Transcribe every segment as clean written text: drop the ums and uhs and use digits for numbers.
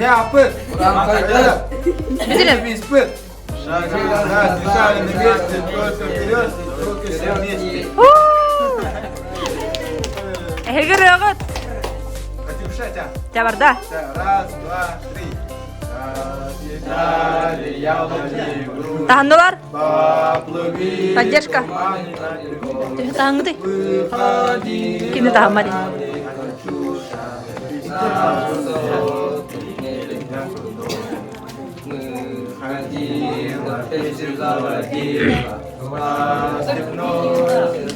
Сяпы! Бүтүрем. Биспыт! Шаг назад, бежали на месте, только вперед, только все вместе. Эһиги ырыаҕыт. Катюша, тя. Чэ барда. Раз, два, три. Разъедали яблоки, груши. Таһыннылар. Поплыли Поддержка. тумане на берегу. Төһө таһыҥҥытый? Выходи, Кими таһыммат? Катюша, Мы ходила, песню заводила, глаз степной.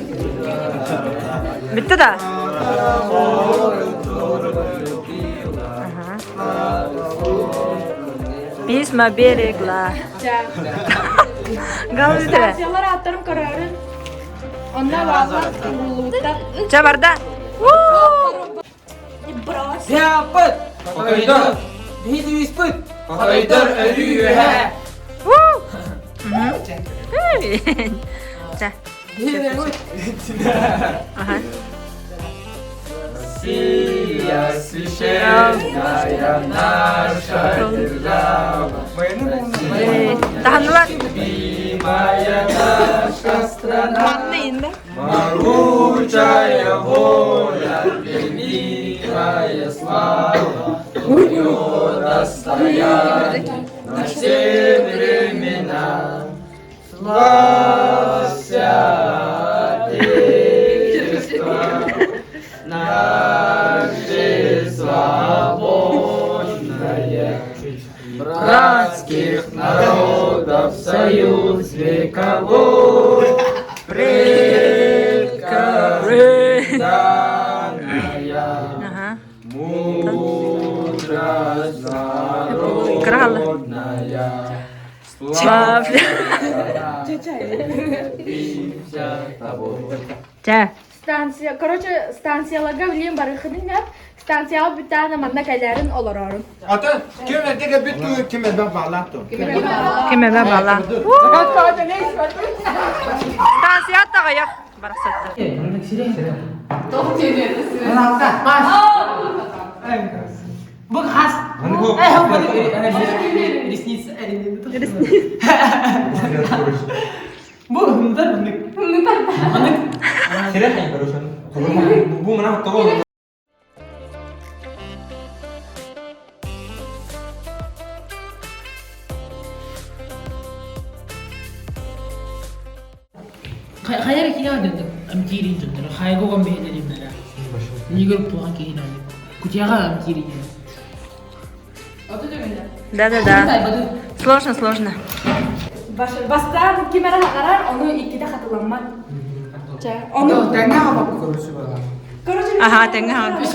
Бүттэ да? Письма берегла. Галы бүтэрэ. Станциялар ааттарын көрөөрүн. Онно бааллар уруулуутар. Чэ барда. Сяппыт! Хотойдор! Биһиги Хотойдор өрүү үөһэ! Чэ. Ага. Россия священная наша держава. Таһыннылар. Любимая наша страна. Манна инде. Могучая воля, великая слава, Твое достояние на все времена. Славься, Отечество, наше свободное, братских народов союз вековой, предков данная Ага. мудрость Крала. народная. Слава. Чэ. Станция, короче, станцияларга билиэн барыхынын станцияҕа бүттэҕинэ манна кэлээрин олорорум. Ата ким эрдеге бүттү ким элбэх баалаах ту. Ким эбэ бала. Станция таҕайах барахсатта. Бу хас. Ресница. Бу хымдар Анык. Бу мына тоҕо Хайа киһи дьоннор эмтиирин дьонноро хайга уган биһилэримнэрэ Нигер туохан киһи Кутияҕа эмтиирин Да-да-да. Сложно, сложно. Бастаан ким эрэ хатарар, ону иккитэ хатыламмат. Чэ, ону Тэҥҥэ хабаппы короче бала. Короче, Ага, тэҥҥэ хабаппы.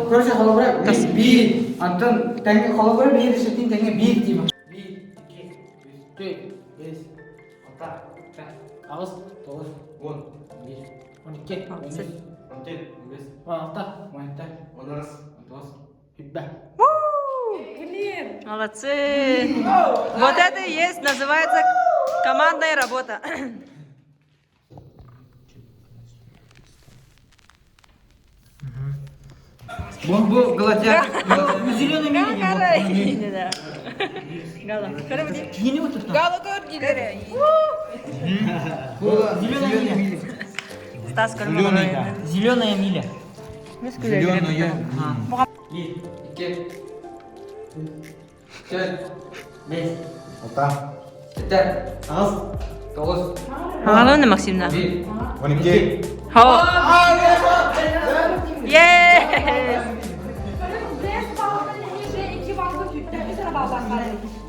Короче, холобура биир, антон тэҥҥэ холобура биир решетин тэҥҥэ биир тима. Биир, икки, үс, төрт, бес, алта, аҕыс, тоҕус, уон, биир, он икки, он үс, он төрт, он бес, он алта, он жети, он ағыз, он тоғыз, Судьба. Блин. Молодцы. Вот это и есть, называется командная работа. Бу бу галатя. Зеленый мини. Гала. Кини вот тут. Гала көр Зеленая миля. Стас көр. Зеленая миля. Зеленая. Биир, икки, төрт, бес, Алта. жети, аҕыс, тоҕус, Галана Максимна. биир, Он икки. Хо. Yes. Бес баллдан нэһиилэ икки баллы түттэ, үс эрэ баллаах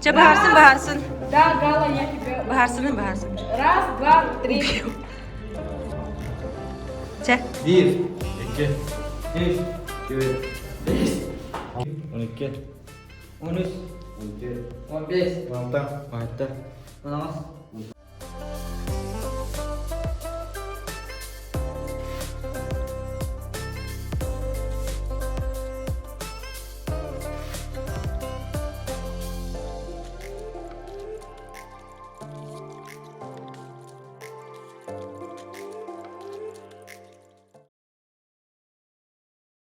Чэ баһарсын, баһарсын. Да, Гала, я тебе. Баһарсын, баһарсын. Раз, два, три. Чэ. Биир. Икки. Үс. Төрт. Бес. Он икки. он үс, Он төрт. он бес, Он алта. Он жети. он аҕыс,